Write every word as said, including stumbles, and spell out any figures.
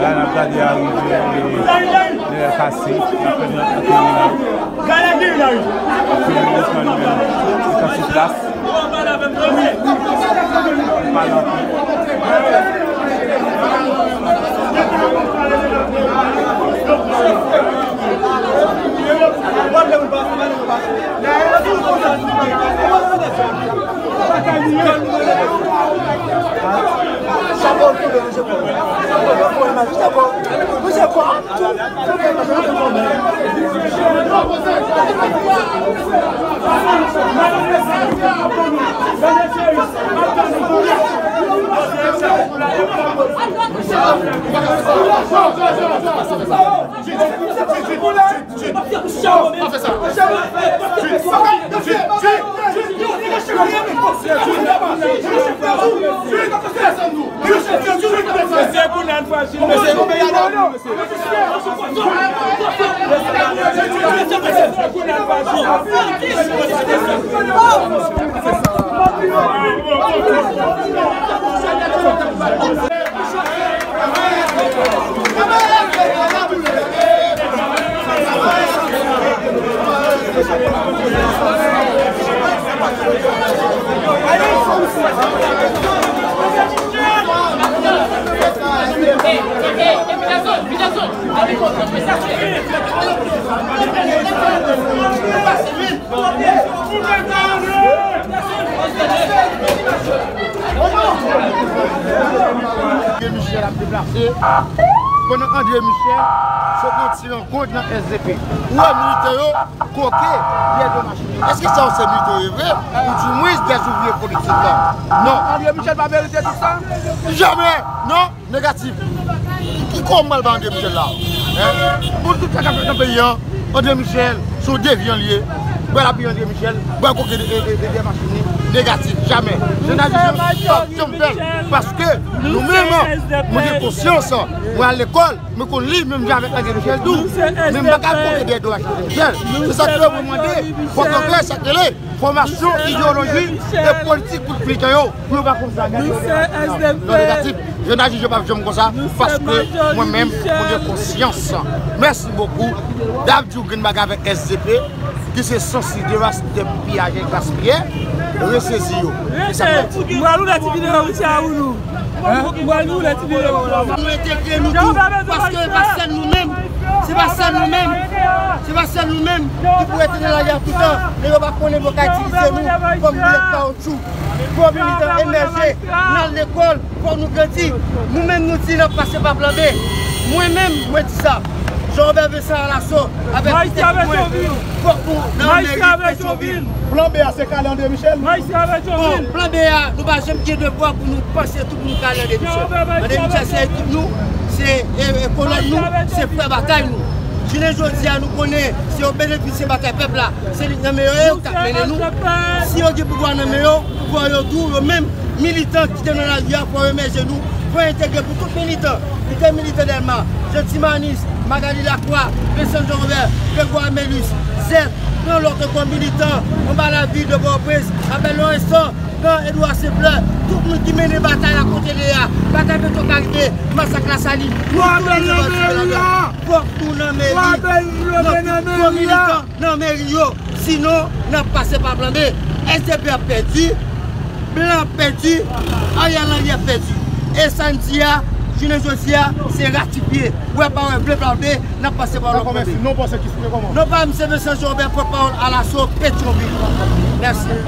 La, n ap gade arive, e, dèyè kase, n ap pèdi nan tèminal. Ap fini nan tèminal, li ka sou plas. André Michel ap deplase. Pandan André Michel se pran ti rankont nan S D P. Ou wè militè yo koke dèyè de machin yo. Èske sa yo se militè yo ye vre? Ou di mwens dèz ouvriyè politik la? Non. André Michel pa merite tout sa? Jamè! Non! Negatif. Ki kòb m pral bay André Michel la? Hein? Pou tout sa k ap fèt nan peyi an, André Michel, se yon devyan li ye. Bwè lapi André Michel, bwè koke de, de, de, de machin li. Negatif, jamè. Jenn Avijan p ap janm fè l. Paske nou menm, mwen gen konsyans, mwen al lekòl, mwen konn li, menm jan avèk André Michel tou. Men m pa ka koke dèyè do André Michel. Se sa k fè mwen mande, fòk antrè sa k rele fòmasyon, ideyoloji e politik pou militè yo, pou yo pa konsa. Gade yo devan. Non, negatif. Jenn Avijan p ap janm konsa, paske mwen menm, mwen gen konsyans. Mèsi bokou. Dam di w gen bagay avèk S D P, ki se sansi, devastè, piyajè, gaspiyè, resezi yo. Se sa k fè. Mwen, nou lè ti videyo, misye a ou nou. Hein? Mwen, nou lè ti videyo la. Nou entegre nou tou, paske e pa sèl nou menm. Se pa sèl nou menm. Se pa sèl nou menm ki pou rete nan lagè toutan. Men yo pa konnen yo ka itilize nou kòm boulèt kawotchou. Fò militan emèje, n al lekòl, fò nou grandi. Nou menm nou di n ap pase pa plan B. Mwen menm, mwen di sa. Jean Robert Vincent Alaso, avèk tout ekip mwen, fòk nou nan meri Petyonvil. Plan B a se kale André Michel. Bon, plan B a, nou pa janm gen devwa pou nou panse tou pou nou kale André Michel. André Michel se ekip nou, se, e, e, kolòn nou, se frè batay nou. Jounen jodi a, nou konnen, si yo benefisye batay pèp la, se li k nan men yo, e yo k ap mennen nou. Si yo gen pouvwa nan men yo, pouvwa yo tou, yo menm, militan ki te nan lari a, fò yo mèje nou, fò yo entegre pou tout militan ki te milite Dèlma, Jean Timanis, Magali Lacroix, Vincent Jean Robert, Grégoire Mélus, Zèt, nan lòt gwo militan, anba lavil de Pòtoprens, Abel Laurençon, nan Edouard Sifflet, tout moun ki mennen batay la kote l ye a, batay Petro Caribe, masak Lasalin, nou tou nou se batay la. Fòk nou nan meri, nan tout gwo militan nan meri yo. Sinon, n ap pase pa blanbe. S D P ap pèdi, blan ap pèdi, Ariel Henry ap pèdi. E sa n di a, jounen jodi a, se ratifye. Wè pa wè, vle pa vle, n ap pase pa blanbe. Non pa m se Vincent Jean-Robert, pòtpawòl Alaso, Petyonvil. Mèsi.